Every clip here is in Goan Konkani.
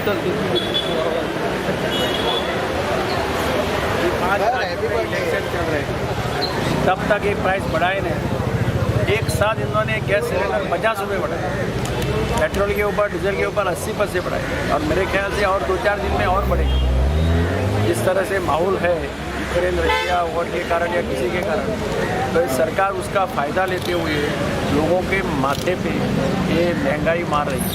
इलेक्शन चल रहे हैं, तब तक ये प्राइस बढ़ाए नहीं। एक साथ इन्होंने गैस सिलेंडर 50 रुपये बढ़ाए, पेट्रोल के ऊपर, डीजल के ऊपर 80 पैसे बढ़ाए और मेरे ख्याल से और 2-4 दिन में और बढ़ेगा। जिस तरह से माहौल है, यूक्रेन रशिया वॉर के कारण या किसी के कारण, तो इस सरकार उसका फ़ायदा लेते हुए लोगों के माथे पे ये महंगाई मार रही है।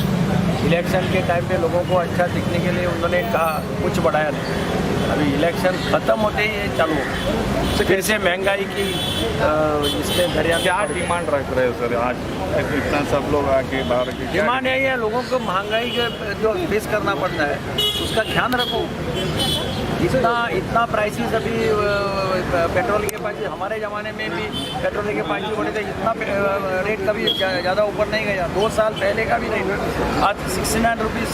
इलेक्शन के टाइम पे लोगों को अच्छा दिखने के लिए उन्होंने कहा, कुछ बढ़ाया नहीं। अभी इलेक्शन ख़त्म होते ही ये चालू हो गया। फिर से महंगाई की इसमें दरिया में क्या पड़ गए। डिमांड रख रहे हो सर, आज इतना सब लोग आके बाहर के क्या डिमांड यही है, लोगों को महंगाई के जो फेस करना पड़ता है, उसका ध्यान रखो। इतना इतना प्राइसेस अभी पेट्रोल के प्राइस, हमारे ज़माने में भी पेट्रोल के प्राइस बढ़े थे, इतना रेट कभी ज़्यादा ऊपर नहीं गया। 2 साल पहले का भी नहीं। आज 69 रुपीज़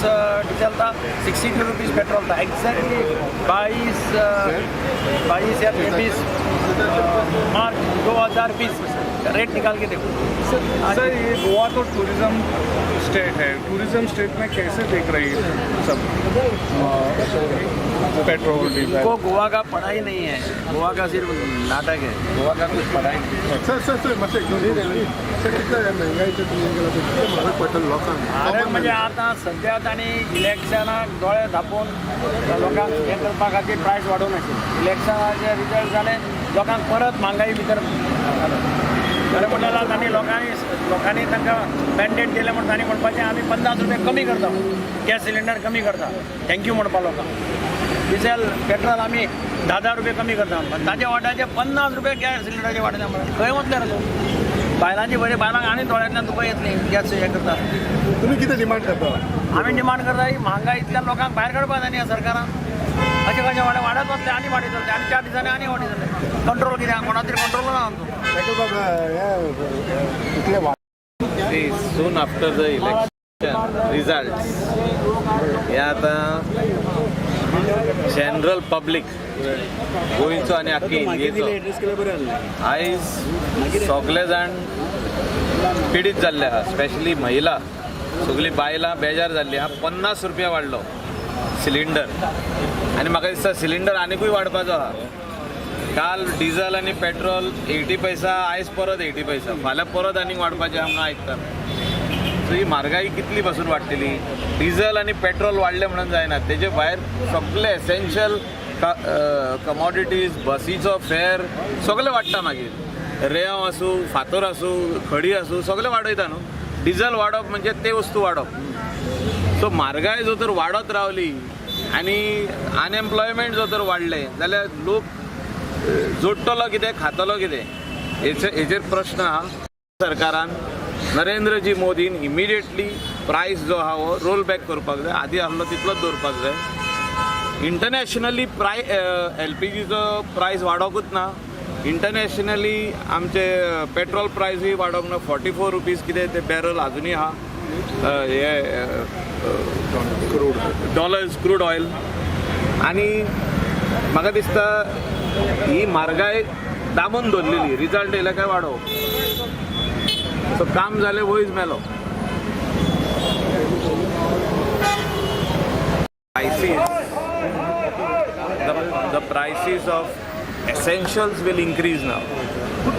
डीजल था, 62 रुपीज़ पेट्रोल था। एग्जैक्टली 22 या 23 मार्च 2020 रेट निकाल के देखो। सर, ये गोवा तो टूरिज्म स्टेट है। टूरिज्म स्टेट में कैसे देख रही है सब पेट्रोल, डीजल? को गोवा का पढ़ा ही नहीं है। गोवा का सिर्फ नाटक है, गोवा का कुछ पढ़ा ही नहीं। सर सर सर, मातशें एक दोन। सर, कितले महंगाईचे तुमी केला, कितले म्हारग पडटलें लोकांक? अरे, म्हणजे आता सध्या तांणी इलेक्शनाक दोळे धांपून लोकांक हें करपा खातीर प्रायस वाडोवन आशिल्लें। इलेक्शनाचे रिजल्ट जाले, लोकांक परत म्हारगाई भितर घालो। खरें म्हणल्यार तांणी लोकांनी लोकांनी तांकां मॅन्डेट दिलें म्हण तांणी म्हणपाचें, आमी 50 रुपया कमी करता, गॅस सिलिंडर कमी करता, thank you म्हणपा लोकांक। डिझेल, पेट्रोल आमी 10-10 रुपया कमी करता, पण ताच्या वाट्याचे 50 रुपया गॅस सिलिंडराचे वाडयता। खंय वतले रे तूं? बायलांची बरी, बायलांक आनी दोळ्यांतल्यान तुका येतली गॅस हें करता। तुमी कितें डिमांड करता? आमी डिमांड करता ही म्हारगाईतल्यान लोकांक भायर काडपा जाय न्ही सरकारान। अशें कशें वाडत वाडत वतले आनी वाडयतले आनी 4 दिसांनी आनी वाडयतले। कंट्रोल कित्याक कोणा तरी कंट्रोल ना आमचो। बाबा, हें इतलें See, soon after the election results, हे आतां जनरल पब्लीक गोंयचो आनी आख्खी इंडियेचो आयज सगळे जाण पिडीत जाल्ले आहा। स्पेशली महिला, सगळीं बायलां बेजार जाल्लीं आहा। 50 रुपया वाडलो सिलिंडर आनी म्हाका दिसता सिलिंडर आनिकूय वाडपाचो आहा। काल डिझल आनी पेट्रोल 80 पैसा, आयज परत 80 पैसा, फाल्यां परत आनीक वाडपाचें आहा म्हणून आयकता। सो ही म्हारगाई कितली पासून वाडटली? डिझल आनी पेट्रोल वाडलें म्हणून जायना, तेजे भायर सगळे एसेन्शियल कमॉडिटीज, बसीचो फेर सगळें वाडटा। मागीर रेंव आसूं, फातर आसूं, खडी आसूं, सगळें वाडयता न्हू। डिझल वाडप म्हणजे ते वस्तू वाडप। सो म्हारगाय जर तर वाडत रावली आनी अनएम्प्लॉयमेंट जर तर वाडलें जाल्यार लोक जोडटलो कितें, खातलो कितें, हेचेर प्रश्न आहा। सरकारान, नरेंद्रजी मोदीन इमिडिएटली प्रायस जो आहा हो रोल बॅक करपाक जाय। आदी आहलो तितलोच दवरपाक जाय। इंटरनॅशनली एलपीजीचो प्रायस वाडोवकूच ना। इंटरनॅशनली आमचे पेट्रोल प्रायसूय वाडोवंक ना। 44 रुपीज कितें ते बॅरल आजुनूय आहा, हे डॉलर्स क्रूड ऑयल। आनी म्हाका दिसता ही म्हारगाय दामून दवरलेली, रिजल्ट येयले काय वाडोवप। सो काम जालें, वयज मेलो। Prices, the prices of essentials will increase now.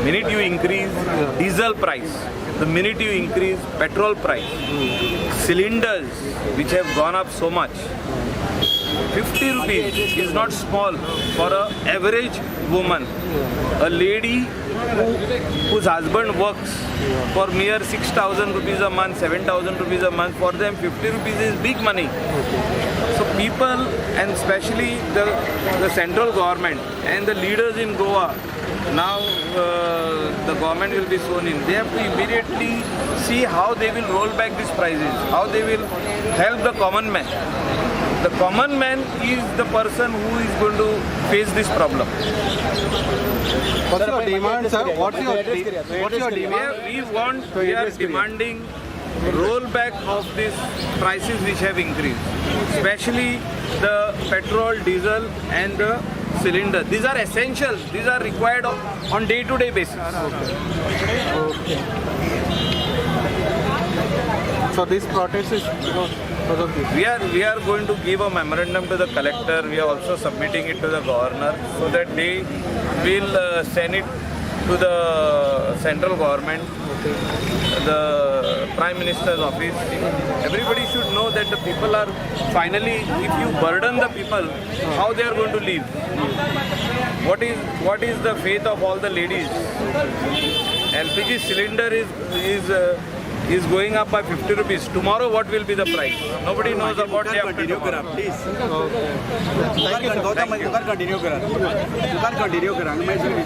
Minute you increase diesel price, the minute you increase petrol price, cylinders which have gone up so much, 50 rupees is not small for a average woman. A lady whose husband works for mere 6,000 rupees a month, 7,000 rupees a month, for them 50 rupees is big money. So people, and especially the central government and the leaders in Goa, now the government will be sworn in. They have to immediately see how they will roll back these prices, how they will help the common man. The common man is the person who is going to face this problem. What's your demand, sir? What's your demand? We are demanding rollback of these prices which have increased, especially the petrol, diesel, and the cylinder. These are essentials. These are required on day-to-day basis. Okay. So this protest is because Because of this. We are going to give a memorandum to the collector. We are also submitting it to the governor so that they will send it to the central government, the prime minister's office. Everybody should know that the people are finally, if you burden the people, how they are going to live. What is the faith of all the ladies? LPG cylinder is going up by 50 rupees. Tomorrow, what will be the price? Nobody knows about the after continue tomorrow. करा please. Thank you, sir. Gautam, मुखार कंटिन्यू करा, मुखार कंटिन्यू करा आनी मागीर सगळें.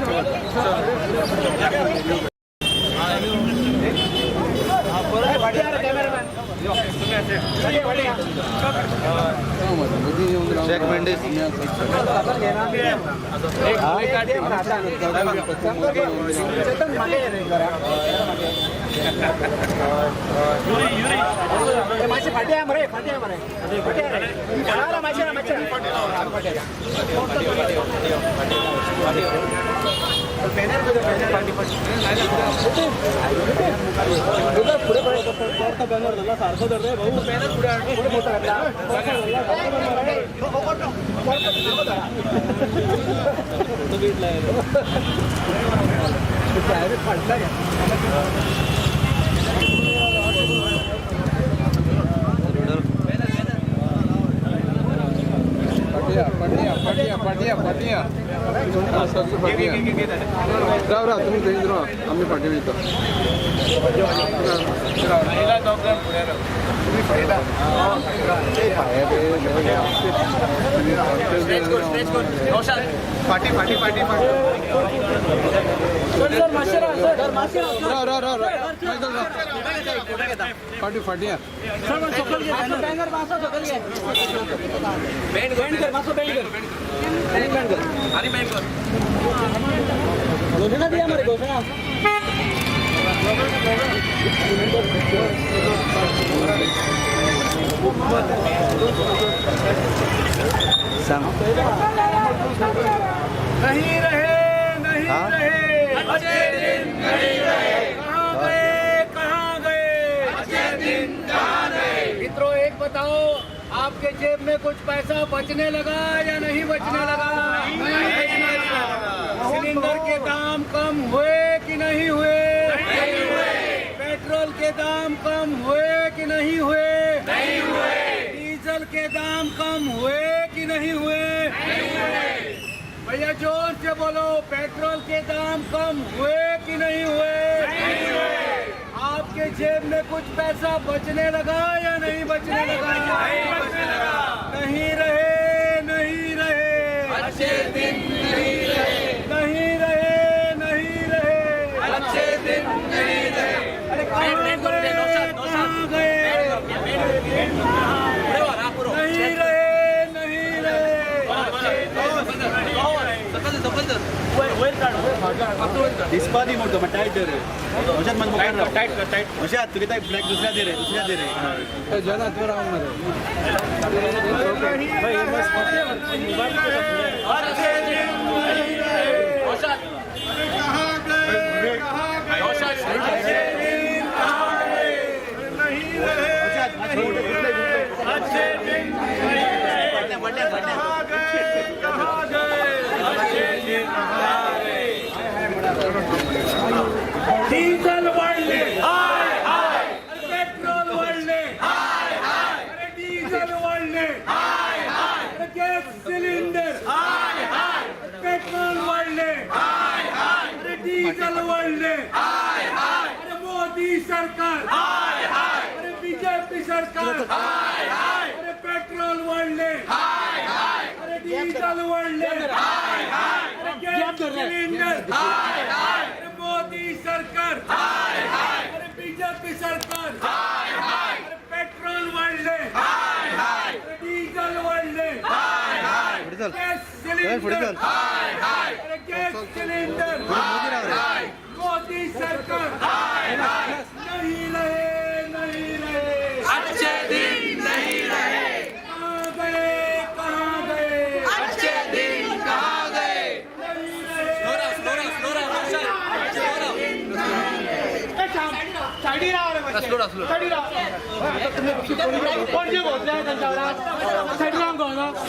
फाटयां फाटयां फाटयां सगळीं फाटयां. राव राव, तुमी थंयच राव, आमी फाटीं वयता. महिला दोग जाण फुडें राव. फाटी फाटी फाटी फाटी. राव राव राव राव, फाटीं फाटयां. नहीं रहे, नहीं रहे अच्छे दिन, नहीं रहे. कहाँ गए, कहाँ गए अच्छे दिन, कहाँ गए? मित्रों, एक बताओ, आपके जेब में कुछ पैसा बचने लगा या नहीं बचने लगा? नहीं बचने लगा. सिलेंडर के दाम कम हुए कि नहीं हुए? नहीं हुए. पेट्रोल के दाम कम हुए कि नहीं हुए? नहीं हुए. डीजल के दाम कम हुए कि नहीं हुए? नहीं हुए. भैया, जोर से बोलो, पेट्रोल के दाम कम हुए कि नहीं हुए? नहीं हुए. आपके जेब में कुछ पैसा बचने लगा या नहीं बचने लगा? नहीं बचने लगा. नहीं रहे, नहीं रहे अच्छे दिन, नहीं रहे, नहीं रहे, नहीं रहे अच्छे दिन, नहीं रहे. अरे कहाँ गए, कहाँ गए? नहीं रहे, नहीं रहे. दिसपा दी मोठो टायट रे म्हज्यात म्हज्या मुखार टायट कर, टायट म्हज्यात तुगे ब्लॅक दुसऱ्या दे रे, दुसऱ्या दे रे. जना तूं राव मरे. डिझेल वाढले, हाय हाय. पेट्रोल वाढले, हाय हाय. अरे डिझेल वाढले, हाय हाय. अरे गॅस सिलेंडर, हाय हाय. पेट्रोल वाढले, हाय हाय. अरे डिझेल वाढले, हाय हाय. अरे मोदी सरकार, हाय हाय. अरे बीजेपी सरकार, हाय हाय. अरे पेट्रोल वाढले, हाय हाय. अरे डिझेल वाढले, हाय हाय. अरे गॅस सिलेंडर, हाय हाय. अरे मोदी सरकार, हाय हाय. अरे बीजेपी सरकार, हाय हाय. अरे पेट्रोल वाढले, हाय हाय. अरे डिझेल वाढले, हाय हाय. गॅस सिलेंडर, हाय हाय. अरे गॅस सिलेंडर, हाय हाय. मोदी सरकार, हाय हाय. नहीं रहे, नहीं रहे अच्छे दिन नहीं रहे. कहाँ गए, कहाँ गए अच्छे दिन कहाँ गए? नहीं रहे. स्लो राव, स्लो राव.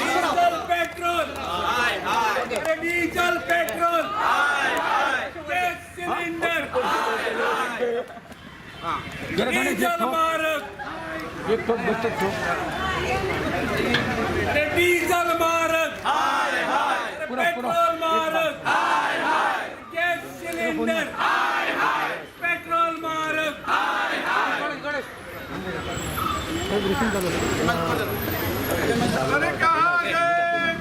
डिझेल पेट्रोल, अरे diesel petrol, gas cylinder, diesel मारक, अरे डिझेल मारक, अरे पेट्रोल मारक, गॅस सिलेंडर, पेट्रोल मारक. अरे कहाँ गए,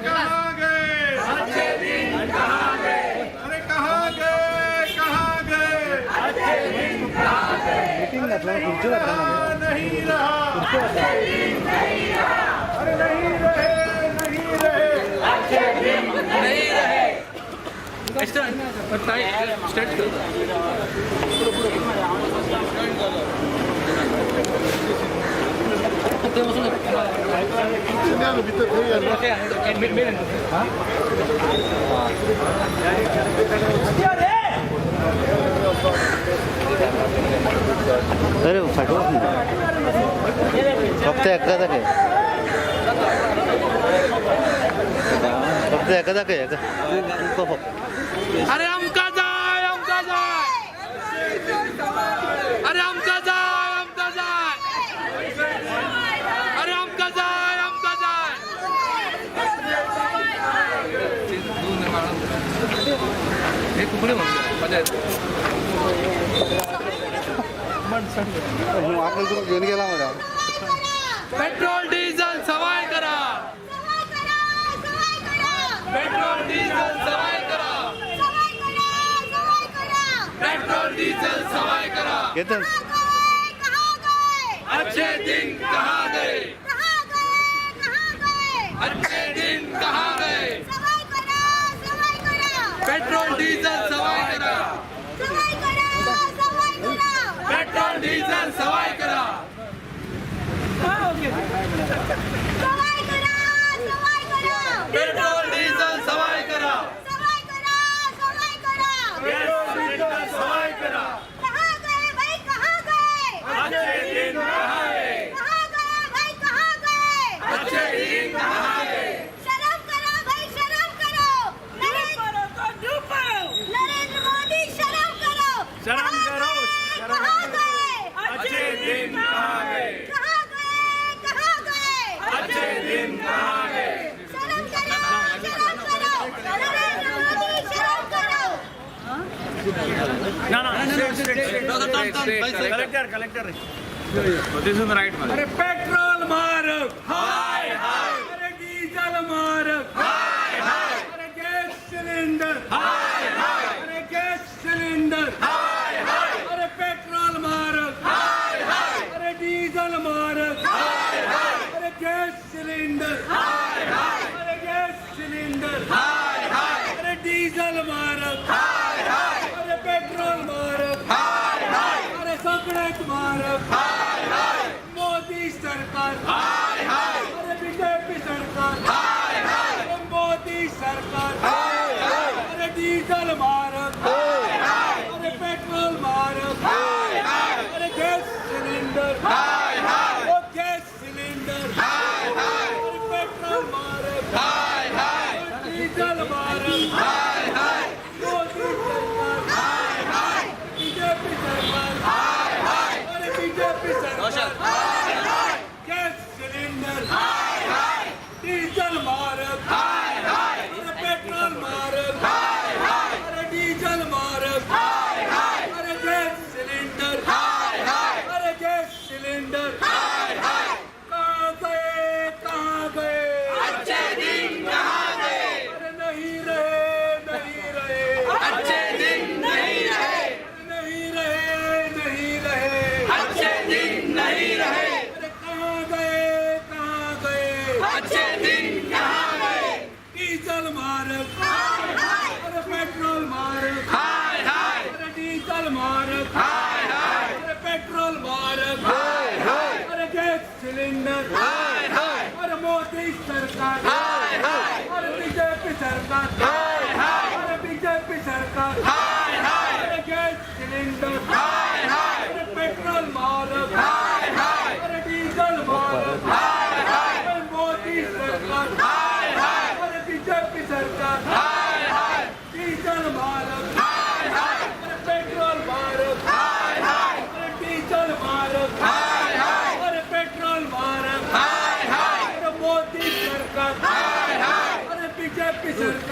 कहाँ गए, अरे कहाँ गए, कहाँ गए, नहीं रहा, अरे नहीं रहे, नहीं रहे. अरे फाटवत नाही, फक्त एका दाखय, फक्त एका दाखय, एका तुका फक्त. अरे आमका जाय, आमका जाय, अरे आमका जाय, आमका जाय, अरे आमका जाय, आमका जाय. हे तुकडे म्हणून मजा येते. आकल तुका घेऊन गेला मला. पेट्रोल डिझेल सवाय करा, पेट्रोल डिझेल सवाय करा, पेट्रोल डिझेल सवाय करा. घेतो. अच्छे दिन कहाँ गए, अच्छे दिन कहाँ गए? पेट्रोल डिझेल सवाय करा, पेट्रोल डिझेल सवाय करा. पेट्रोल डिझेल सवाय करा, पेट्रोल सिलेंडर सवाय करा. अच्छे दिन कहाँ गए? अच्छे दिन कहाँ गए? शर्म करो भाई, शर्म करो. नरेंद्र मोदी, शर्म करो. शर्म करो, शर्म. कहाँ गए? अच्छे दिन कहाँ गए? कहाँ गए, कहाँ गए? अच्छे दिन कहाँ गए? शर्म करो, शर्म करो. नरेंद्र मोदी, शर्म करो. ना ना, कलेक्टर, कलेक्टर. दिसून राईट मध्ये. अरे पेट्रोल मारक हाय हाय, अरे डिझेल मारक हाय हाय, अरे गॅस सिलेंडर हाय हाय, अरे गॅस सिलेंडर हाय हाय, अरे पेट्रोल मारक हाय हाय, अरे डिझेल मारक हाय हाय, अरे गॅस सिलेंडर हाय हाय, अरे गॅस सिलेंडर हाय हाय, अरे डिझेल मारक हाय हाय, अरे पेट्रोल मारक हाय हाय, अरे सगळ्यात मारक हाय हाय. मोदी सरकार हाय हाय, अरे बीजेपी सरकार हाय हाय, अरे मोदी सरकार हाय हाय, अरे डिझेल मारक हाय हाय, अरे पेट्रोल मारक हाय हाय, अरे गॅस सिलेंडर हाय हाय, ओ गॅस सिलेंडर हाय हाय, अरे पेट्रोल मारक हाय हाय, अरे डिझेल मारक हाय हाय. मोदी सरकार हाय हाय, बीजेपी सरकार हाय हाय, अरे बीजेपी सरकार हाय हाय, गॅस सिलेंडर हाय हाय, डिझेल मारक हाय हाय, अरे पेट्रोल मारक हाय हाय, अरे डिझेल मारक हाय हाय, अरे गॅस सिलेंडर हाय हाय, अरे गॅस सिलेंडर हाय हाय. कहाँ गए, कहाँ गए? अच्छे दिन कहाँ गए? अरे नहीं रहे, नहीं रहे. अच्छे दिन नहीं रहे. नहीं रहे, नहीं रहे. अच्छे दिन नहीं रहे. अरे कहाँ गए, कहाँ गए? अच्छे दिन कहाँ गए? डीजल मारक, अरे पेट्रोल मारक, हाय हाय, अरे डीजल मारक, हाय हाय, अरे पेट्रोल मारक, हाय हाय, अरे गैस सिलेंडर, हाय हाय, अरे मोदी सरकार, हाय हाय, अरे बीजेपी सरकार, हाय हाय, अरे बीजेपी सरकार, हाय हाय, अरे गैस सिलेंडर, हाय हाय, अरे पेट्रोल मारक,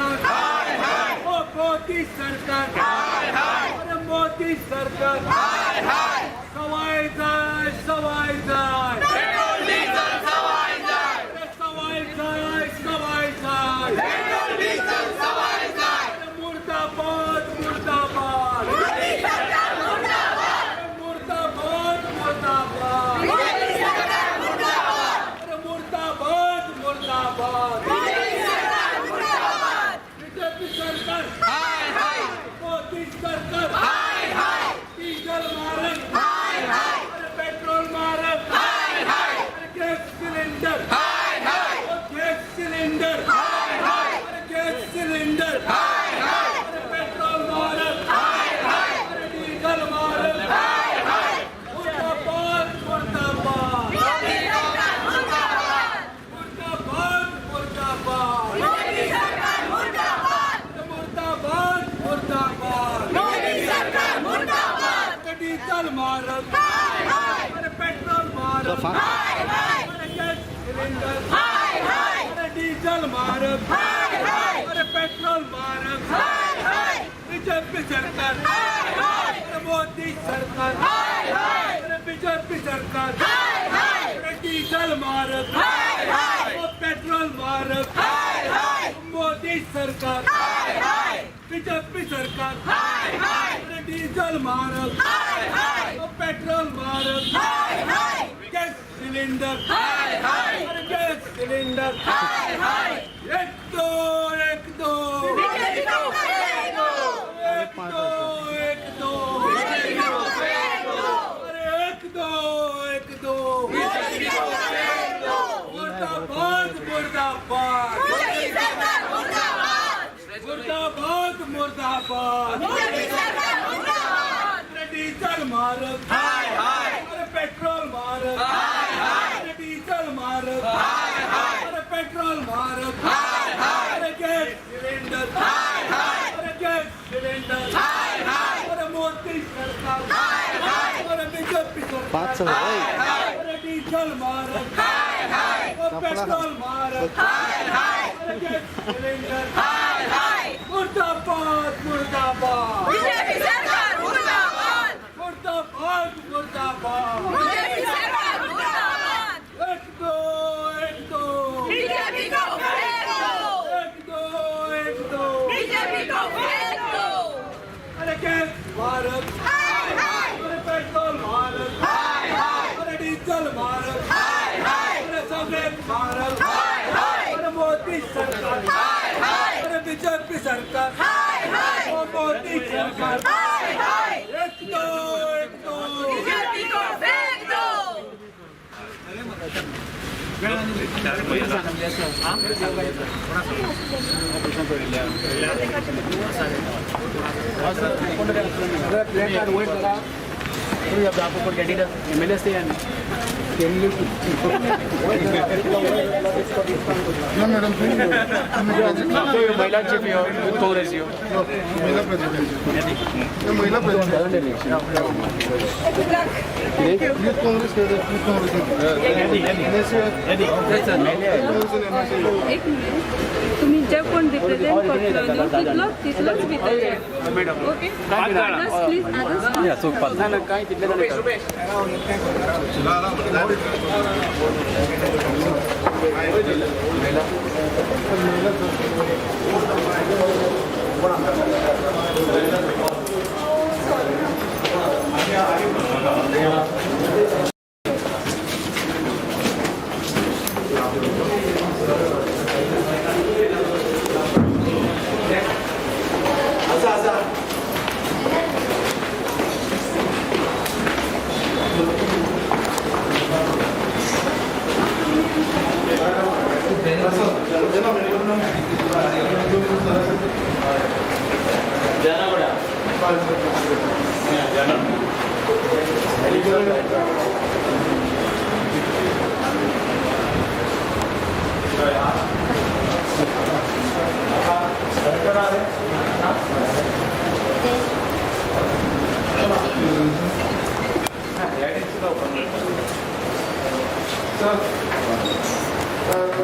सरकार, हाय हाय। ओ मोदी सरकार, हाय हाय। अरे मोदी सरकार, हाय हाय। सवाय जाय, सवाय जाय, पेट्रोल डिझेल सवाय जाय। अरे सवाय जाय, सवाय जाय, पेट्रोल डिझेल सवाय जाय। अरे मुर्दाबाद, मुर्दाबाद, मोदी सरकार मुर्दाबाद। अरे मुर्दाबाद, मुर्दाबाद, बीजेपी सरकार मुर्दाबाद। अरे मुर्दाबाद, मुर्दाबाद, बीजेपी सरकार मुर्दाबाद। बीजेपी सरकार, हाय हाय। मोदी सरकार, हाय हाय। डीजल मारक, हाय हाय। अरे पेट्रोल मारक, हाय हाय। अरे गैस सिलेंडर, हाय हाय। ओ गैस सिलेंडर, हाय हाय। अरे गैस सिलेंडर, हाय हाय। अरे पेट्रोल मारक, हाय हाय। अरे डीजल मारक, हाय हाय। मुर्दाबाद, मुर्दाबाद, बीजेपी सरकार मुर्दाबाद। मुर्दाबाद, मुर्दाबाद, मोदी सरकार मुर्दाबाद। मुर्दाबाद, मुर्दाबाद, मोदी सरकार मुर्दाबाद। अरे डीजल मारक, हाय हाय। अरे पेट्रोल मारक, हाय हाय। अरे गैस सिलेंडर, हाय हाय। अरे डीजल मारक, हाय हाय। अरे पेट्रोल मारक, हाय हाय। बीजेपी सरकार, हाय हाय। अरे मोदी सरकार, हाय हाय। अरे बीजेपी सरकार, हाय हाय। अरे डीजल मारक, हाय हाय। ओ पेट्रोल मारक, हाय हाय। मोदी सरकार, हाय हाय। बीजेपी सरकार, हाय हाय। अरे डीजल मारक, हाय हाय। ओ पेट्रोल मारक, हाय हाय। गैस सिलेंडर, हाय हाय। अरे गैस सिलेंडर, हाय हाय। एक दो, एक दो, बीजेपी को फेंक दो। एक दो, एक दो, बीजेपी को फेंक दो। अरे एक दो, एक दो, बीजेपी को फेंक दो। मुर्दाबाद, मुर्दाबाद, मोदी सरकार मुर्दाबाद। मुर्दाबाद, मुर्दाबाद, बीजेपी सरकार मुर्दाबाद। अरे डीजल मारक, हाय हाय। अरे पेट्रोल मारक, हाय हाय। अरे डीजल मारक, हाय हाय। अरे पेट्रोल मारक, हाय हाय। अरे गैस सिलेंडर, हाय हाय। अरे गैस सिलेंडर, हाय हाय। अरे मोदी सरकार, हाय हाय। अरे बीजेपी सरकार, पाच सर हाय अरे डीजल मारक, हाय हाय। ओ पेट्रोल मारक, हाय हाय। अरे गैस सिलेंडर, हाय हाय। मुर्दाबाद, मुर्दाबाद, बीजेपी सरकार मुर्दाबाद। मुर्दाबाद, मुर्दाबाद, बीजेपी सरकार मुर्दाबाद। एक दो, एक दो, बीजेपी को फेंक दो। एक दो, एक दो, बीजेपी को फेंक दो। अरे गैस मारक, हाय हाय। अरे पेट्रोल मारक, हाय हाय। अरे डीजल मारक, हाय हाय। अरे सफेद मारक, हाय हाय। अरे मोदी सरकार, हाय हाय। अरे बीजेपी सरकार, हाय हाय। ओ मोदी सरकार, हाय हाय। एक दो, एक दो, बीजेपी को फेंक दो। मॅडम, महिलांची काँग्रेस महिला प्रेसिडेंट, महिला president, youth Congress, youth Congress. एक मिनिट, तुम्ही जे कोण रिप्रेझेंट करतलो न्हू तितलोच तितलोच भितर okay, others please, others.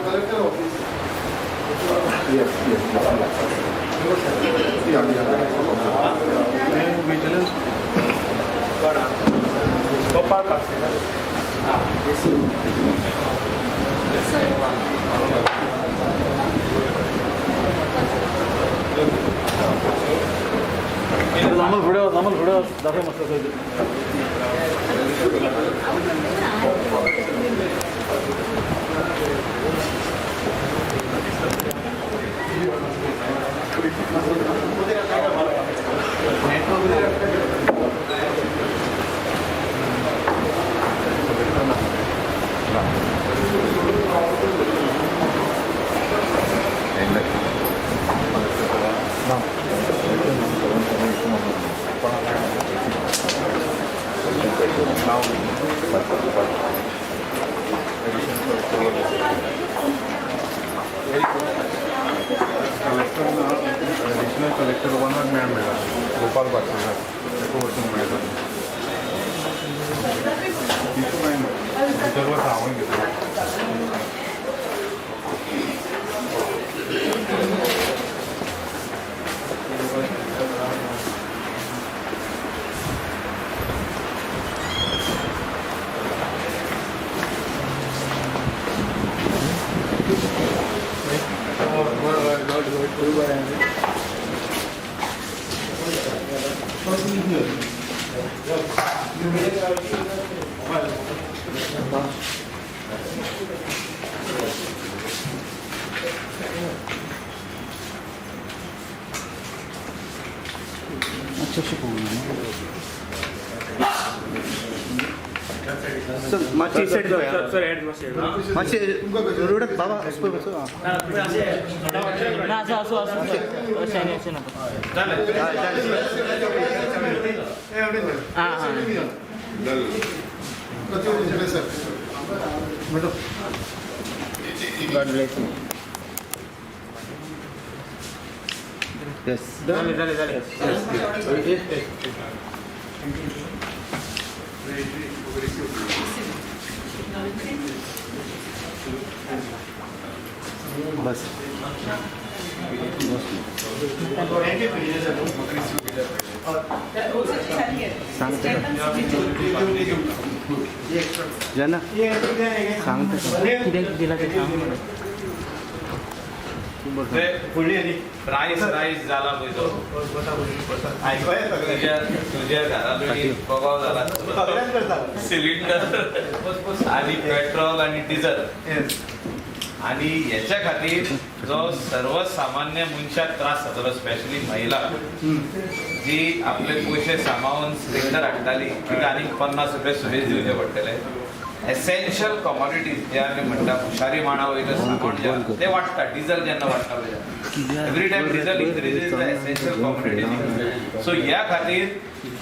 Collector office. Gopal Parsekar. Additional collector लोकांना मेळ्ळा गोपाल पार्सेकर ताका वचून मेळटा तितून कांय ना भितर वच हांवूय घेतलो. मातशे रोडाक बाबा ना, असं असं असं अशें न्ही, अशें नाका. हां हां. येस. जालें जालें जालें. बस. सांगते जना, सांगते. कित्याक दिला ते सांग. रायस रायस जाला पळय तो तुज्या तुज्या घरांत प्रभाव जाला. सिलिंडर आणि पेट्रोल आणि डिझल आणि ह्याच्या खातीर जो सर्वसामान्य मनशाक त्रास जातलो, स्पेशली महिला जी आपले पयशे सांबाळून सिलिंडर हाडटाली, तिका आनीक 50 रुपया सुबेज दिवचे पडटले. एसेन्शियल कॉमॉडिटीज जे आमी म्हणटा, हुशारी माणा वयलें सामान जें आसा तें वाडटा. डिझल जेन्ना वाडटा पळय, every time diesel increases, the essential commodities. So ह्या खातीर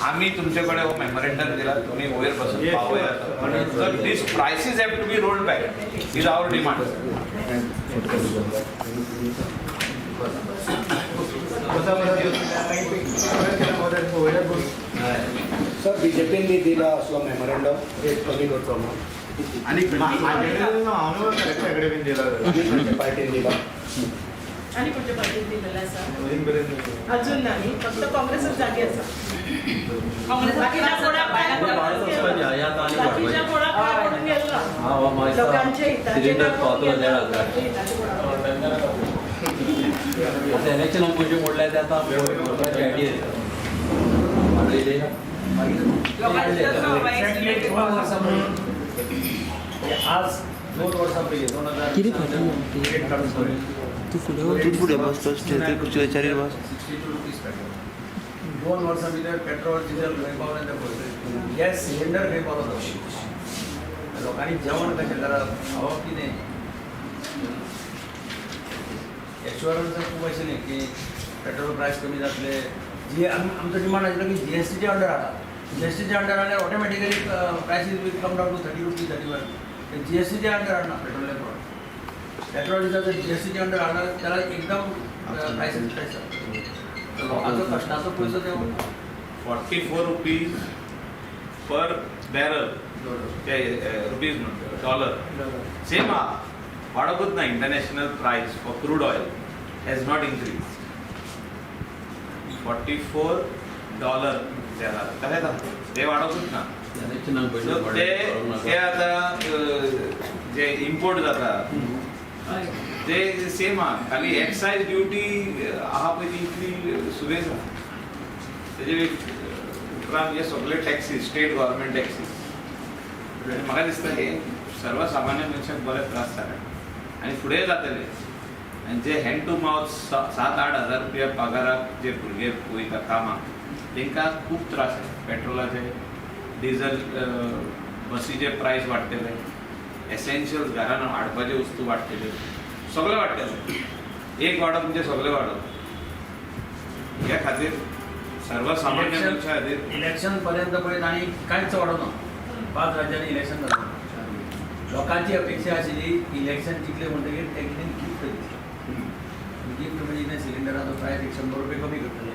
आमी तुमचे कडेन हो मेमोरेंडम दिला, तुमी वयर बसून पावयात. So these prices have to be rolled back is our demand. Sir, बीजेपीन बी दिला असलो मेमोरेंडम रेट कमी करचो म्हणून? आनी कलेक्टरा पार्टीन दिला? आनी खंयच्या पार्टीन दिलेलें आसा अजून ना न्ही? फक्त काँग्रेसच जागे आसा. बाकीच्या कोणाक काय पडून गेलो, बाकीच्या कोणाक काय पडून गेलो ना. लोकांच्या हिताचे काय पडून गेलो ना, लोकांच्या हिताचे कोणाक पडून गेलो ना. इलेक्शनाक पयशे मोडले ते आतां आयडिया वाडयले. एक्झॅक्टली 2 वर्सां आज, 2 वर्सां पयलीं 2000 कितें फाटी? रेट काडून पळय. तूं फुडें. तूं फुडें बस, बस ते खुर्चेर बस. 62 रुपीज पेट्रोल. 2 वर्सां भितर पेट्रोल डिझल खंय पावलें तें पळय, गॅस सिलिंडर खंय पावलो तो. लोकांनी जेवण कशें करप, खावप कितें? एश्युरन्स खूब आशिल्लें की पेट्रोल प्रायस कमी जातले. जी आमचो डिमांड आशिल्लो की जीएसटीच्या अंडर हाडा. जीएसटीच्या अंडर हाडल्यार automatically prices will come down to 30 rupees, 31. जीएसटीच्या under हाडना petrol petrol diesel जर जीएसटीच्या अंडर हाडला जाल्यार एकदम प्रायसीस प्रायस लोकांचो कश्टाचो पयसो ते 44 rupees per barrel, ते रुपीज म्हणटा, डॉलर सेम आहा. वाडोवकूच ना. International price for crude oil has not increase. $44 जाला तशेंच आसा, ते वाडोवकूच ना. सो ते ते आतां जे इम्पोर्ट जाता ते सेम आहा. खाली एक्सायज ड्युटी आहा पळय ती इतली सुबेज आहा. तेजे उपरांत हे सगळे टॅक्सीस, स्टेट गव्हर्मेंट टॅक्सीस. म्हाका दिसता हे सर्वसामान्य मनशाक बरे त्रास जाले आनी फुडें जातले. आनी जे हँड टू मावथ 7-8 हजार रुपया पगाराक जे भुरगे वयता कामाक तांकां खूब त्रास आसा. पेट्रोलाचे, डिझल, बसीचे प्रायस वाडटले, एसेन्शियल्स घरान हाडपाचे वस्तू वाडटल्यो, सगळें वाडटलें. एक वाडप म्हणजे सगळें वाडप. ह्या खातीर सर्वसामान्य मनशा खातीर इलेक्शन पर्यंत पळय तांणी कांयच वाडोवना. 5 राज्यांनी इलेक्शन जालें. लोकांची अपेक्षा आशिल्ली इलेक्शन जिखले म्हणटकीर ते कितें गिफ्ट दितले. गिफ्ट म्हणजे कितें, सिलिंडराचो प्रायस 100 रुपये कमी करतले,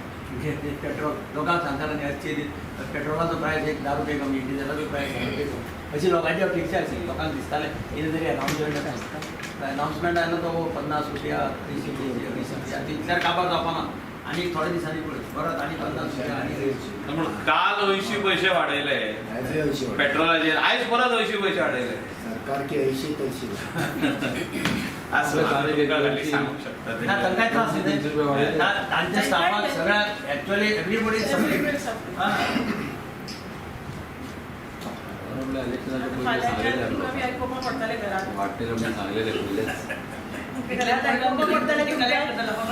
पेट्रोल लोकांक सांगताले न्ही आजचे दीस पेट्रोलाचो प्रायस एक 10 रुपये कमी, डिझलाचो प्रायस 10 रुपये कमी, अशी लोकांची अपेक्षा आशिल्ली. लोकांक दिसतालें कितें तरी अनावन्समेंट आसता. अनावन्समेंट आयलो तो 50 रुपया, 30 रुपया, 20 रुपया, तितल्यार काबार जावपाना. आनी थोड्या दिसांनी पळय परत आनी 50 रुपया आनी. पूण काल 80 पयशे वाडयले पेट्रोलाचेर, आयज परत 80 पयशे वाडयले. सरकार की ऐशी तैशी. असं सांगूंक शकता. ना तांकांय त्रास न्ही, तांच्या स्टाफाक सगळ्याक एक्चुअली एवरीबडी. फाल्यांच्यान आयकुपाक पडटलें घरांत. वाडटले म्हणून सांगलेले पयलेच. घरांत आयकुपाक पडटलें की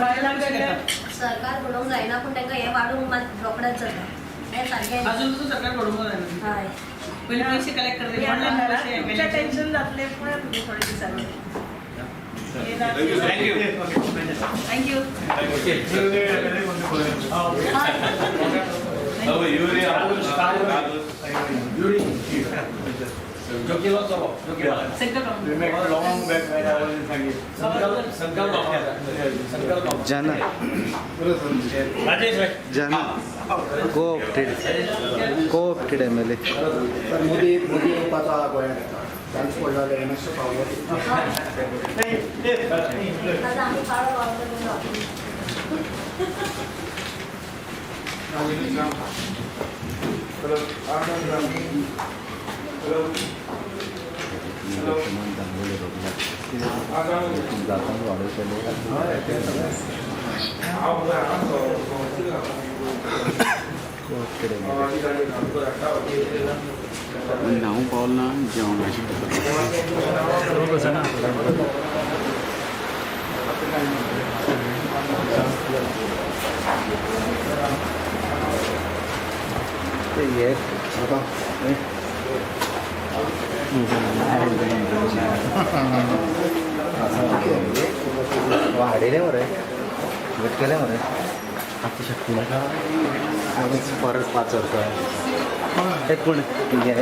बायलांक गेल्यार सरकार घडोवंक जायना, पूण तांकां हें वाडूंक मात रोखडेंच जाता हें सारकें. अजून सुद्दां सरकार घडोवंक जायना. हय. पयलीं पयशे कलेक्ट करतले, तुमचें टेन्शन जातलें पळय तुमी थोडे दिसांनी. Thank you. Thank you. जोकीलो चलो जोकीलो. संकल्प संकल्प जाना राजेश भाई जाना co-opted co-opted MLA. Sir, Modi Modi येवपाचो आहा गोंयांत, आतां चान्स पडलो जाल्यार हें मातशें पावलो. आतां आमी पाळो पावतले. Co-opted MLA. हांव पावल ना जेवणाची. ते हे वाडयलें मरे, घट केलें मरे. आतां शक्ती नाका आनी परत 5 वर्सां ते कोण हे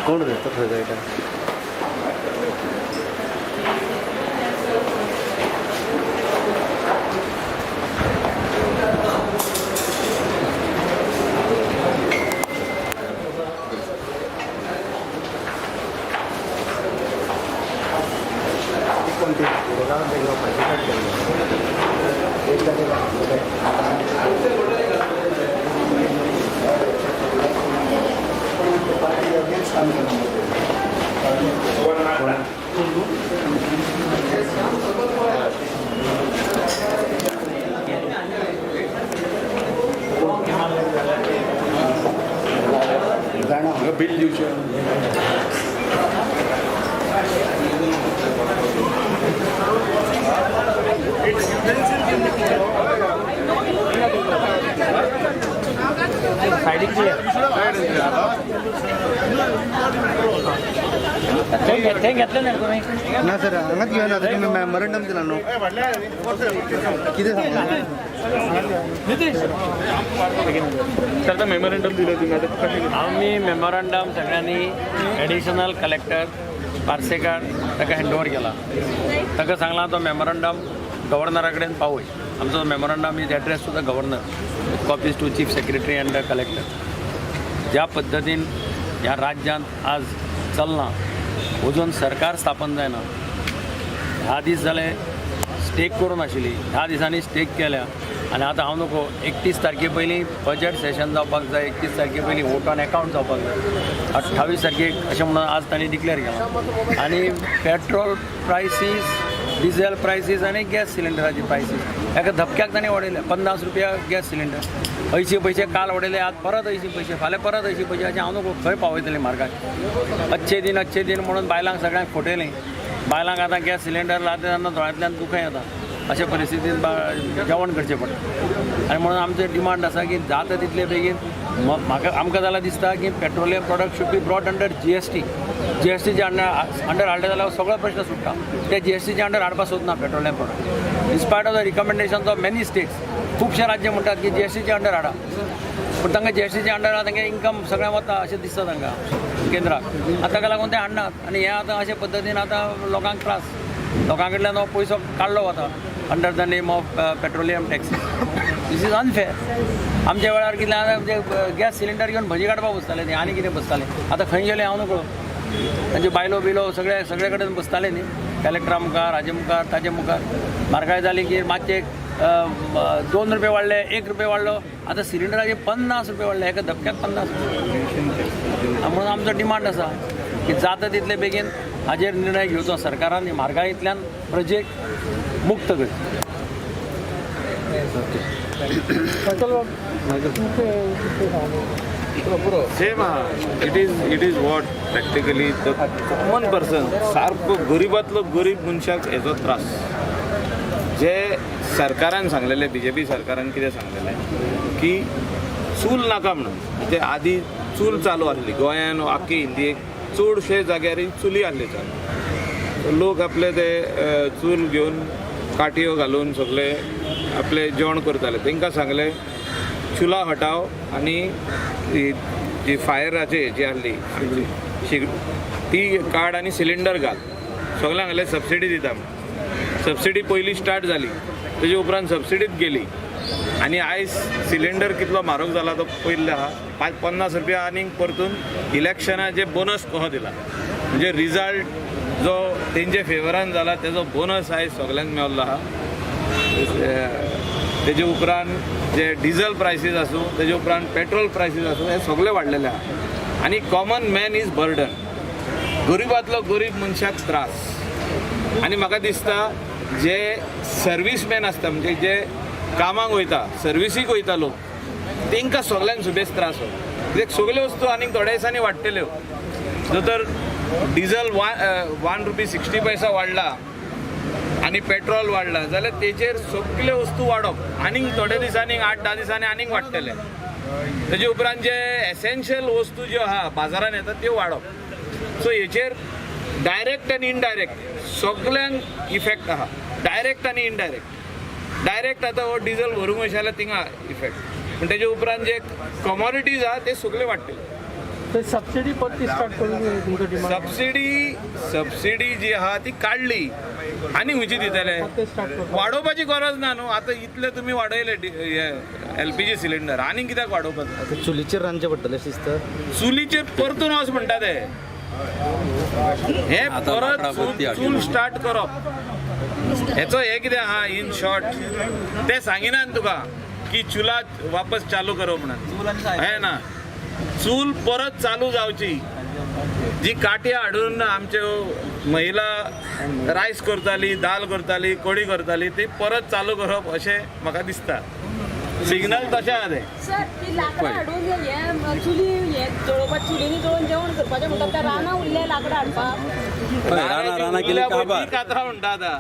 कोण रे तो खंय कळटा. कोणते एक पार्टी अगेन्स्ट काम करणार. जाणा बिल दिवचें. ना सर, हांगाच घेवन आता तुमी मेमोरंडम दिला न्हू, कितें सांगलें? सर, मेमोरेंडम दिलं तुम्ही आता कशें? आमी मेमोरंडम सगळ्यांनी एडिशनल कलेक्टर पार्सेकार ताका हँड ओवर केला. ताका सांगलां तो मेमोरंडम गव्हर्नरा कडेन पावय. आमचो memorandum is address to the governor with copies to chief secretary and the collector. ज्या पद्दतीन ह्या राज्यांत आज चल्लां. अजून सरकार स्थापन जायना. 10 दीस जाले स्टेक करून आशिल्ली. 10 दिसांनी स्टेक केल्या आनी आतां हांव नको 31 तारखे पयलीं बजट सेशन जावपाक जाय, 31 तारखे पयलीं वोट ऑन एकावंट जावपाक जाय, 28 तारखेक अशें म्हणून आज तांणी डिक्लेअर केलां. आनी पेट्रोल प्रायसीस, डिझेल प्रायसीस आनी गॅस सिलिंडराची प्रायसीस एका धपक्याक तांणी वाडयले. 50 रुपया गॅस सिलिंडर, 80 पयशे काल वाडयले, आज परत 80 पयशे, फाल्यां परत 80 पयशे. अशें हांव नको खंय पावयतलें म्हारगाय? अच्छे दिन, अच्छे दिन म्हणून बायलांक सगळ्यांक फटयलें. बायलांक आतां गॅस सिलिंडर लायता तेन्ना दोळ्यांतल्यान दुखां येता. अशा परिस्थितीन जेवण करचें पडटा. आनी म्हणून आमचें डिमांड आसा की जाता तितले बेगीन म्हाका आमकां जाल्यार दिसता की petroleum product should be brought under GST. जीएसटीच्या अंडर हाडले जाल्यार सगळो प्रश्न सुट्टा. ते जीएसटीच्या अंडर हाडपाक सोदना petroleum product, in spite of the recommendations of many states. खुबशे राज्य म्हणटात की जीएसटीच्या अंडर हाडा, पूण तांकां जीएसटीच्या अंडर तांगे इन्कम सगळें वता अशें दिसता तांकां केंद्राक. आतां ताका लागून ते हाडनात. आनी हें आतां अशे पद्दतीन आतां लोकांक त्रास, लोकां कडल्यान हो पयसो काडलो वता under the name of petroleum taxes. This is unfair. आमच्या वेळार कितें आमचे गॅस सिलिंडर घेवन भजी काडपाक बसताले ते आनी कितें बसताले. आतां खंय गेले हांव नकळो. तांच्यो बायलो बिलो सगळे सगळे कडेन बसताले न्ही, कलेक्टरा मुखार, हाजे मुखार, ताजे मुखार. म्हारगाय जाली की मातशे 2 रुपये वाडले, 1 रुपये वाडलो. आतां सिलिंडराचे 50 रुपये वाडले, एका धपक्याक 50 रुपये. म्हणून आमचो डिमांड आसा की जाता तितले बेगीन हाजेर निर्णय घेवचो सरकारान, म्हारगायेंतल्यान प्रजेक मुक्त करची. सेम आहा. It is what practically the common person, सारको गरिबांतलो गरीब मनशाक हेजो त्रास. जे सरकारान सांगलेलें, बीजेपी सरकारान कितें सांगलेलें की चूल नाका म्हणून. ते आदी चूल चालू आसली गोंयान, आख्खी इंडियेक चडशे जाग्यार चुली आसली चालू. लोक आपले ते चूल घेवन, काटयो घालून सगळे आपले जेवण करताले. तांकां सांगलें चुला हटाव आनी ही जी फायराची जी आहली आमची ती काड आनी सिलिंडर घाल. सगळ्यांक सांगलें सबसिडी दिता म्हूण. सबसिडी पयली स्टार्ट जाली, तेजे उपरांत सबसिडीत गेली आनी आयज सिलिंडर कितलो म्हारग जाला तो पयल्ले आहा. 5 50 रुपया आनीक परतून इलेक्शनाचे बोनस कसो दिला. म्हणजे रिजल्ट जो तेंचे फेवरान जाला तेजो बोनस आयज सगल्यांक मेवल्लो आहा. तेजे उपरांत जे डिझल प्रायसीस आसूं, तेजे उपरांत पेट्रोल प्रायसीस आसूं, हे सगळे वाडलेले आहा आनी कॉमन मॅन is burden. गरिबांतलो गरीब मनशाक त्रास. आनी म्हाका दिसता जे सर्वीसमॅन आसता, म्हणजे जे कामाक वयता, सर्विसीक वयता लोक, तांकां सगल्यांक सुबेज त्रास हो. कित्याक सगल्यो वस्तू आनीक थोड्या दिसांनी वाडटल्यो. जर तर डिझल 1 रुपी 60 पैसा वाडला आनी पेट्रोल वाडला जाल्यार तेजेर सगल्यो वस्तू वाडप आनीक थोड्या दिसांनी, 8-10 दिसांनी आनीक वाडटले. तेजे उपरांत जे एसेन्शियल वस्तू ज्यो आहा बाजारान येता त्यो वाडप. सो हेचेर डायरेक्ट आनी इनडायरेक्ट सगल्यांक इफेक्ट आहा. डायरेक्ट आनी इनडायरेक्ट. डायरेक्ट आतां हो डिझल भरूंक वयता जाल्यार थिंगा इफेक्ट, पूण तेजे उपरांत जे कमॉडिटीज आहा ते सगळे वाडटले. सबसिडी परती स्टार्ट करून तुमकां डिमांड. सबसिडी सबसिडी जी आहा ती काडली आनी खंयची दितले? वाडोवपाची गरज ना न्हू. आतां इतले तुमी वाडयले एलपीजी सिलिंडर, आनी कित्याक वाडोवपाचो? आतां चुलीचेर रांदचें पडटलें अशें दिसता. चुलीचेर परतून वच म्हणटा ते. हे परत चूल स्टार्ट करप हेचो हे कितें आहा, इन शॉर्ट ते सांगिना तुका की चुला वापस चालू करो म्हणून. हे ना, चूल परत चालू जावची. जी काट्या हाडून आमच्यो महिला रायस करताली, दाल करताली, कडी करताली, ती परत चालू करप अशें म्हाका दिसता. सिग्नल तशें आहा तें. सर, ती लाकडां हाडून हे चुली हे जळोवपाक, चुलींनी जळोवन जेवण करपाचें म्हणटा, त्या रानां उरले लाकडां हाडपाक? रानां रानां केली काबार. कातरां म्हणटा आतां.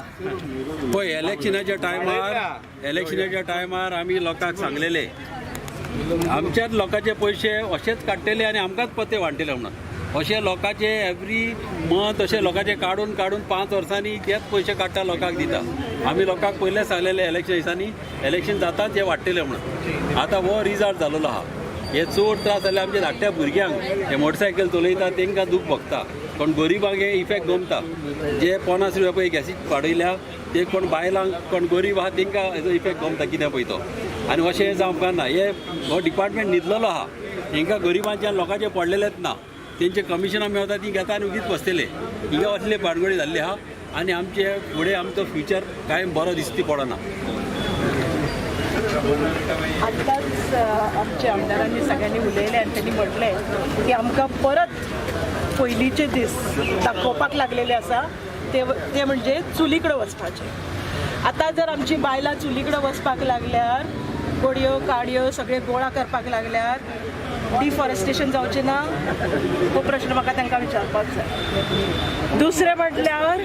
पळय, इलेक्शनाच्या टायमार आमी लोकांक सांगलेले, आमच्याच लोकांचे पयशे अशेच काडटले आनी आमकांच पत्ते वांट्टले म्हणून. अशे लोकांचे एवरी मंथ अशे लोकांचे काडून काडून 5 वर्सांनी तेच पयशे काडटा, लोकांक दिता. आमी लोकांक पयलेच सांगलेले, इलेक्शन दिसांनी, इलेक्शन जाताच हे वाडटले म्हणून. आतां हो रिजल्ट जालेलो आहा. हे चड त्रास जाले आमच्या धाकट्या भुरग्यांक, हे मोटरसायकल चलयता तांकां दूख भोगता. कोण गरिबांक हे इफेक्ट गमता. जे 50 रुपया पळय गॅसी वाडयल्या, ते कोण बायलांक, कोण गरीब आहा तांकां हेजो इफेक्ट गमता कितें पळय तो. आनी अशें जावंक ना. हे हो डिपार्टमेंट न्हिदलेलो आहा. हेंकां गरिबांच्या लोकांचें पडलेलेंच ना. तेंचे कमिशनां मेळता ती घेता आनी उगीच बसतले. हिंगा असले बाणगोडी जाल्ले आहा आनी आमचे फुडें आमचो फ्युचर कांय बरो दिसती पडना. आत्ताच आमच्या आमदारांनी सगळ्यांनी उलयलें आनी त्यांनी म्हटलें की आमकां परत पयलींचे दीस दाखोवपाक लागलेले आसा, ते ते म्हणजे चुली कडेन वचपाचे. आतां जर आमची बायलां चुली कडेन वचपाक लागल्यार, गोडयो काडयो सगळे गोळा करपाक लागल्यार डिफॉरेस्टेशन जावचें ना? हो प्रश्न म्हाका तांकां विचारपाक जाय. दुसरें म्हटल्यार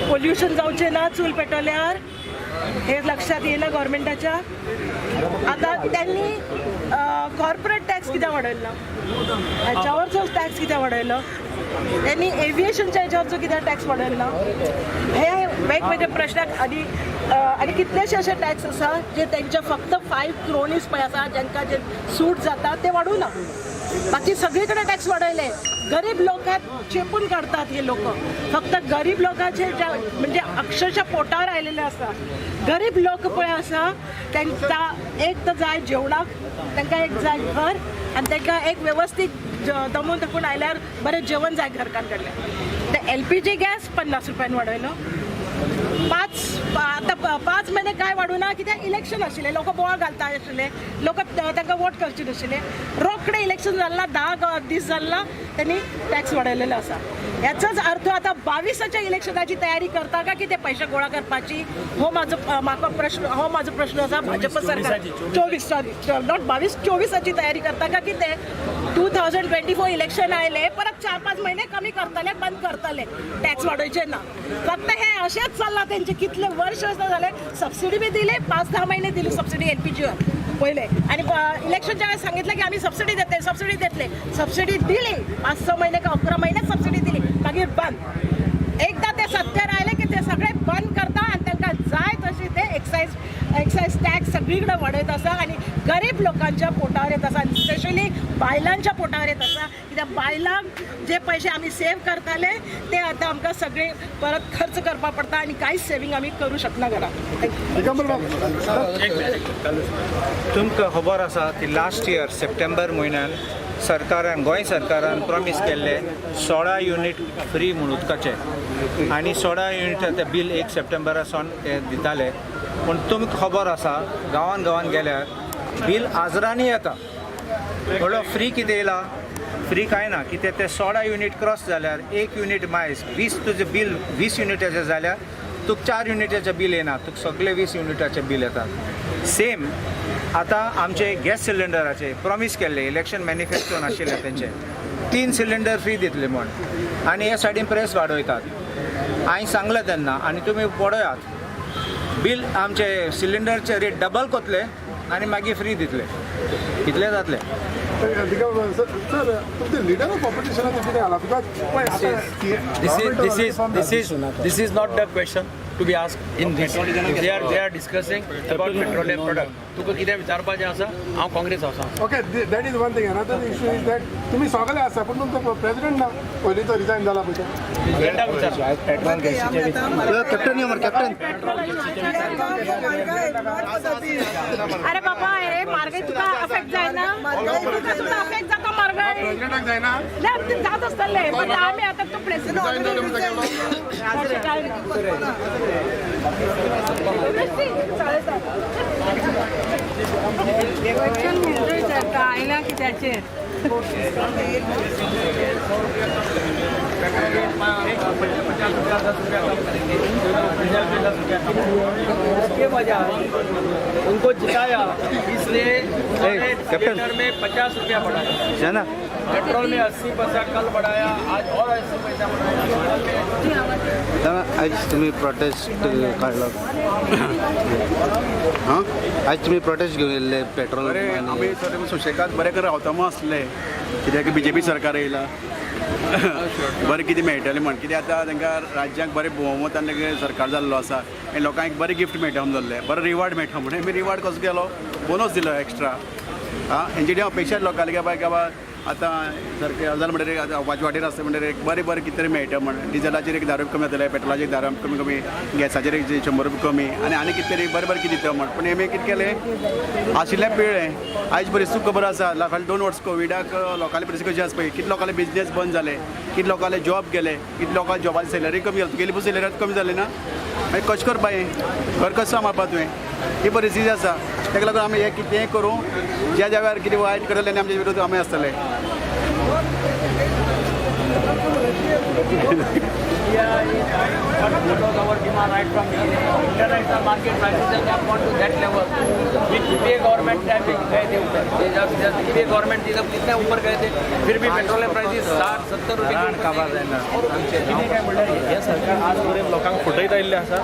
पोल्युशन जावचें ना चूल पेटवल्यार? हे लक्षात येयना गव्हर्मेंटाच्या? आतां त्यांनी कॉर्पोरेट टॅक्स कित्याक वाडयलो ना? ह्याच्यावरचो टॅक्स कित्याक वाडयलो त्यांनी? एव्हिएशनच्या हेच्यावरचो कित्याक टॅक्स वाडयलो ना? हे वेगवेगळे प्रश्नाक आनी आनी कितलेशे अशे टॅक्स आसा जे तेंच्या फक्त 5 क्रोनीस पळय आसा, जांकां जे सूट जाता ते वाडूं ना. बाकी सगळीकडे टॅक्स वाडयले. गरीब लोकांक चेपून काडतात हे लोक. फक्त गरीब लोकांचे म्हणजे अक्षरशः पोटावर आयलेले आसा. गरीब लोक पळय आसा, तांकां एक तर जाय जेवणाक, तांकां एक जाय घर आनी तांकां एक वेवस्थीत दमून थकून आयल्यार बरें जेवण जाय घरकान कडल्यान. ते एलपीजी गॅस 50 रुपयान वाडयलो. आतां 5 म्हयने काय वाडूं ना? कित्याक इलेक्शन आशिल्लें, लोक बोवाळ घालता आशिल्ले, लोक तांकां वोट करचे नाशिल्ले. रोखडे इलेक्शन जालें ना, 10 दीस जाले ना, त्यांनी टॅक्स वाडयलेलो आसा. याचाच अर्थ आतां 22आच्या इलेक्शनाची तयारी करता का कितें पयशे गोळा करपाची? हो म्हाजो म्हाका प्रश्न, हो म्हाजो प्रश्न आसा. भाजप सरकार 24, सॉरी, not 22, 24आची तयारी करता का कितें? 2024 इलेक्शन आयले, परत 4-5 म्हयने कमी करतले, बंद करतले, टॅक्स वाडोवचे ना. फक्त हे अशेंच चल्लां तेंचे कितले वर्ष जाले. सबसिडी बी दिली, 5-10 महिने दिली सबसिडी एलपीजीवर पहिले आणि इलेक्शनच्या वेळेस सांगितलं की आम्ही सबसिडी देते, सबसिडी देतले. सबसिडी दिली 5-6 महिने का 11 महिने सबसिडी दिली, मागीर बंद. एकदा ते सत्तेर आयले की ते सगळे बंद करता आनी तांकां जाय तशी ते एक्सायज एक्सायज टॅक्स सगळीकडे वाडयत आसा आनी गरीब लोकांच्या पोटावर येत आसा आनी स्पेशली बायलांच्या पोटावर येत आसा. कित्याक बायलांक जे पयशे आमी सेव करताले ते आतां आमकां सगळे परत खर्च करपाक पडटा आनी कांयच सेवींग आमी करूं शकना घरात. तुमकां खबर आसा की लास्ट इयर सप्टेंबर म्हयन्यान सरकारान, गोंय सरकारान प्रॉमीस केल्ले 16 युनीट फ्री म्हूण उदकाचे आनी 16 युनिट ते बील 1 सप्टेंबरा सावन ते दिताले. पूण तुमकां खबर आसा, गांवान गांवान गेल्यार बील आजरांनी येता. म्हणल्यार फ्री कितें येयला? फ्री कांय ना. कित्याक ते 16 युनीट क्रॉस जाल्यार 1 युनीट मायज 20, तुजें बील 20 युनिटाचें जाल्यार तुका 4 युनिटाचें बील येना, तुका सगळे 20 युनिटाचें बील येता. सेम आतां आमचे गॅस सिलिंडराचे प्रॉमीस केल्ले, इलेक्शन मॅनिफेस्टोन आशिल्ले तेंचे, 3 सिलिंडर फ्री दितले म्हण आनी हे सायडीन प्रेस वाडयतात. हांवें सांगलें तेन्ना आनी तुमी पळयात बील, आमचे सिलिंडरचे रेट डबल कोतले आनी मागीर फ्री दितले. इतलें जातलें. सर, तुमचे लिडर ऑफ ऑपोजिशनाचें कितें जाला? Because This is not the question to be asked in this. They are discussing about petroleum product. तुका कितें विचारपाचें आसा? हांव काँग्रेस आसा. Okay, that is one thing. Another issue is that तुमी सगळे आसा पूण तुमचो प्रेसिडेंट ना, पयलींचो रिजायन जाला पळय तो. प्रेसिडेंटाक विचार. पेट्रोल गॅसीचे कॅप्टन यो मरे कॅप्टन. अरे बाबा, हे म्हारगाय तुका अफेक्ट जायना? तुका सुद्दां अफेक्ट जाता म्हारगाय. प्रेसिडेंटाक जायना? ना, ते जात आसतले, पण आमी आतां तो प्रेसिडेंट अशें काय ना. चालेल. आयला कित्याचेर? 50 रुपया, 10 रुपया कम करेंगे, डीजल पे 10 रुपया कम. उसके वजह उनको जिताया, इसलिए उन्होंने कैप्टन। सिलेंडर में 50 रुपया बढ़ाया, ना. पेट्रोल में 80 पैसा कल बढ़ाया, आज और 80 पैसा बढ़ाया डीजल में. दादा, आज तुम्ही प्रोटेस्ट काढला हां, आज तुम्ही प्रोटेस्ट घेऊन येयल्ले पेट्रोल बरें, आमी सर सुशेगाद बरें कर रावता आसले, कित्याक बीजेपी सरकार येयला, बरें कितें मेळटलें म्हण. कित्याक आतां तांकां राज्याक बरें भोवमतान सरकार जाल्लो आसा आनी लोकांक बरें गिफ्ट मेळटा म्हूण जाल्लें, बरो रिवार्ड मेळटा म्हण. आमी रिवार्ड कसो केलो? बोनस दिलो एक्स्ट्रा. आं, हेंची अपेक्षा लोकांली की बाबा आतां सारकें जालें म्हणटकीर आतां वाटेर आसता म्हणटकीर एक बरें बरें कितें तरी मेळटा म्हण. डिजलाचेर एक 10 रुपया कमी जातले, पेट्रोलाचेर 10 रुपया कमी कमी, गॅसाचेर एक 100 रुपया कमी आनी आनी कितें तरी बरें बरें कितें दिता म्हण. पूण हेमी कितें केलें आशिल्लें पिळ्ळें. आयज परिस्थिती खबर आसा, फाटले 2 वर्स कोविडाक लोकांली परिस्थिती कशी आसा पळय, कितले लोकांले बिजनेस बंद जाले, कितले लोकांले जॉब गेले, कितले लोकांक जॉबाची सॅलरी कमी जाली, तुगेली पसून सॅलरी कमी जाली ना, मागीर कशें करपा हें घर कशें सांबाळपा तुवें, ही परिस्थिती आसा. ताका लागून आमी हें कितेंय करूं ज्या ज्या वेळार कितें वायट करतले आनी आमचे विरोध आमी आसतले. Our demand right from beginning. International market prices have gone to that level. Which UPA government time में गए थे ऊपर. जब UPA government थी तब कितने ऊपर गए थे, फिर भी पेट्रोल प्राइसेस 60-70 रुपये. कितें काय म्हणल्यार हें सरकार आज पर्यंत लोकांक फटयत आयिल्लें आसा.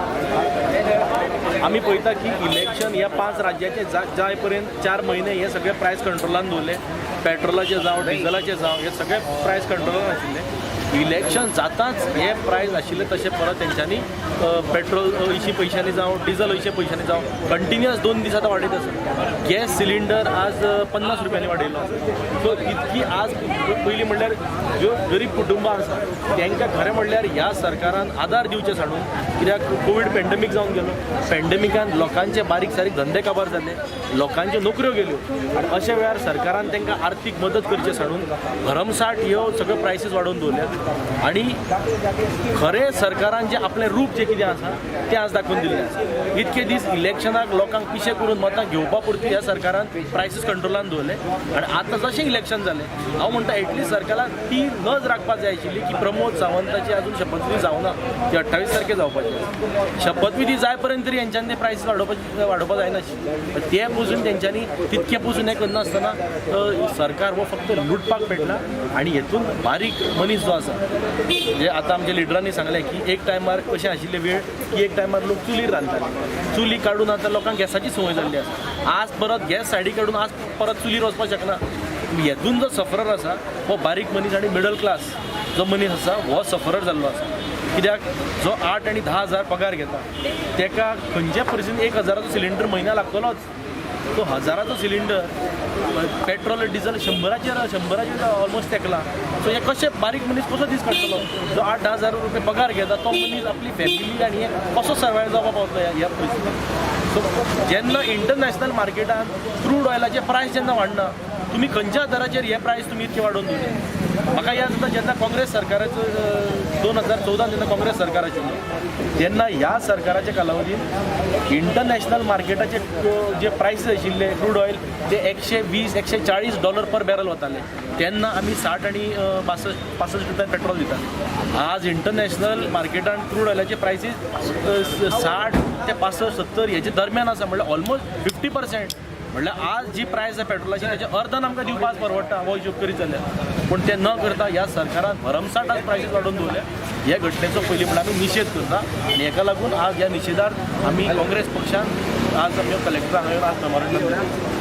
आमी पळयता की इलेक्शन ह्या 5 राज्याचे जाय पर्यंत 4 म्हयने हे सगळे प्रायस कंट्रोलान दवरले. पेट्रोलाचे जावं डिझलाचे जावं हे सगळे प्रायस कंट्रोलान आशिल्ले. इलेक्शन जाताच हे प्रायस आशिल्ले तशें परत तेंच्यांनी पेट्रोल 80 पयशांनी जावं डिझल 80 पयशांनी जावं कंटिन्युअस 2 दीस आतां वाडयत आसा. गॅस सिलिंडर आज 50 रुपयांनी वाडयलो आसा. सो इतकी आज पयलीं म्हणल्यार ज्यो गरीब कुटुंबां आसा तांकां खरें म्हणल्यार ह्या सरकारान आदार दिवचे सांडून, कित्याक कोवीड पेंडमीक जावन गेलो, पेंडमिकान लोकांचे बारीक सारीक धंदे काबार जाले, लोकांच्यो नोकऱ्यो गेल्यो आनी अशा वेळार सरकारान तांकां आर्थीक मदत करची सांडून भरमसाठ ह्यो सगळ्यो प्रायसीस वाडोवन दवरल्यात. आनी खरें सरकारान जें आपलें रूप जें कितें आसा तें आज दाखोवन दिल्लें आसा. इतके दीस इलेक्शनाक लोकांक पिशे करून मतां घेवपा पुरती ह्या सरकारान प्रायसीस कंट्रोलान दवरले आनी आतां जशें इलेक्शन जालें हांव म्हणटा एटलिस्ट सरकारान ती नज राखपाक जाय आशिल्ली की प्रमोद सावंताची अजून शपथविधी जावना, ती 28 तारखे जावपाची आसा. शपथविधी जाय पर्यंत तरी हेंच्यांनी ते प्रायसीस वाडोवपा जायनाशिल्ले. ते पसून तेंच्यांनी तितके पसून हें करनासतना सरकार हो फक्त लुटपाक पेटला आनी हेतून बारीक मनीस जो आसा, जे आतां आमच्या लिडरांनी सांगलें की एक टायमार कशें आशिल्ले वेळ की एक टायमार लोक चुलीर रांदताले, चुली काडून आतां लोकांक गॅसाची संवय जाल्ली आसा. आज परत गॅस सायडीक काडून आज परत चुलीर वचपाक शकना. हेतून जो सफरर आसा हो बारीक मनीस आनी मिडल क्लास जो मनीस आसा हो सफरर जाल्लो आसा. कित्याक जो 8 आनी 10 हजार पगार घेता तेका खंयच्या परिस्थितीन 1 हजाराचो सिलिंडर म्हयन्या लागतलोच. तो हजाराचो सिलिंडर पेट्रोल डिझल 100 ऑलमोस्ट तेकला. सो हे कशें बारीक मनीस कसो दीस काडटलो? जो 8-10 हजार रुपये पगार घेता तो मनीस आपली फॅमिली आनी हे कसो सर्वायव जावपाक पावतलो ह्या परिस्थितीन? सो जेन्ना इंटरनॅशनल मार्केटान क्रूड ऑयलाचे प्रायस जेन्ना वाडना तुमी खंयच्या आदाराचेर हे प्रायस तुमी इतके वाडोवन दवरले? म्हाका याद जाता जेन्ना काँग्रेस सरकाराचो 2014 जेन्ना काँग्रेस सरकार आशिल्लें तेन्ना ह्या सरकाराच्या कालावधीन इंटरनॅशनल मार्केटाचे जे प्रायसीस आशिल्ले क्रूड ऑयल ते 120 140 डॉलर पर बॅरल वताले. तेन्ना आमी 60 आनी 65 रुपयान पेट्रोल दिताले. आज इंटरनॅशनल मार्केटान क्रूड ऑयलाचे प्रायसीस 60 ते 65 70 हेचे दरम्यान आसा, म्हणल्यार ऑलमोस्ट 50%. म्हणल्यार आज जी प्रायस आसा पेट्रोलाची ताच्या अर्दान आमकां दिवपाक परवडटा हो हिशोब करीत जाल्यार. पूण तें न करता ह्या सरकारान भरमसाठ आज प्रायसीस वाडोवन दवरल्या. ह्या घटनेचो पयलीं म्हणल्यार आमी निशेध करता आनी हेका लागून आज ह्या निशेधार्थ आमी काँग्रेस पक्षान आज आमी कलेक्टर हांगा येवन आज मेमोरेंडम दिलें.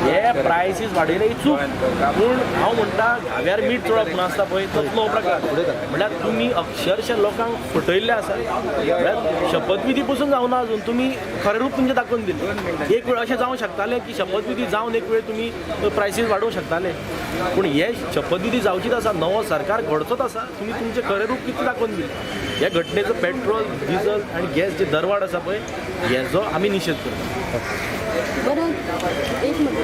हे प्रायसीस वाडयले ही चूक, पूण हांव म्हणटा घाव्यार मीठ चोळप म्हूण आसता पळय तसलो हो प्रकार. म्हणल्यार तुमी अक्षरशः लोकांक फटयल्ले आसा. म्हणल्यार शपथविधी पसून जावना अजून तुमी खरें रूप तुमचें दाखोवन दिलें. एक वेळ अशें जावंक शकतालें की शपथविधी जावन एक वेळ तुमी प्रायसीस वाडोवंक शकताले, पूण हे शपथविधी जावचीच आसा, नवो सरकार घडचोच आसा, तुमी तुमचें खरें रूप कितें दाखोवन दिलें. ह्या घटनेचो पेट्रोल डिझल आनी गॅस जे दरवाड आसा पळय हेजो आमी निशेध करता. बरें, एक मिनट.